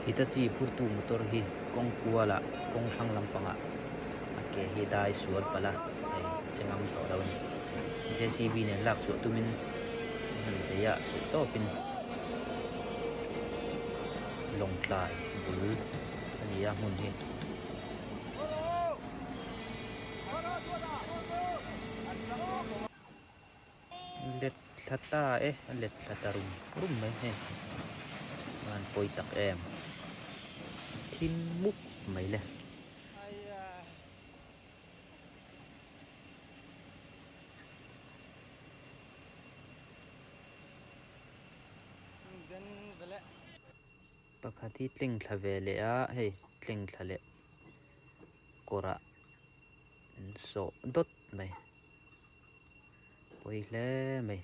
Hitachi phurtu motor hi kawng kualah kawng thlang lampangah a ke hi dai sual palh a, hei che ngam tawh lo a ni. J_c_b nen lak chhuah tumin an han bei a theih tawpin lawngtlai bul a ni a hmun hi. Let thla ta e, a let thla ta rum rum mai hei. A han pawi tak em. Thim mup mai le. Pakhat hi tleng thla ve leh a, hei tleng thla leh kawrah an sawh dawt mai. Pawi hle mai.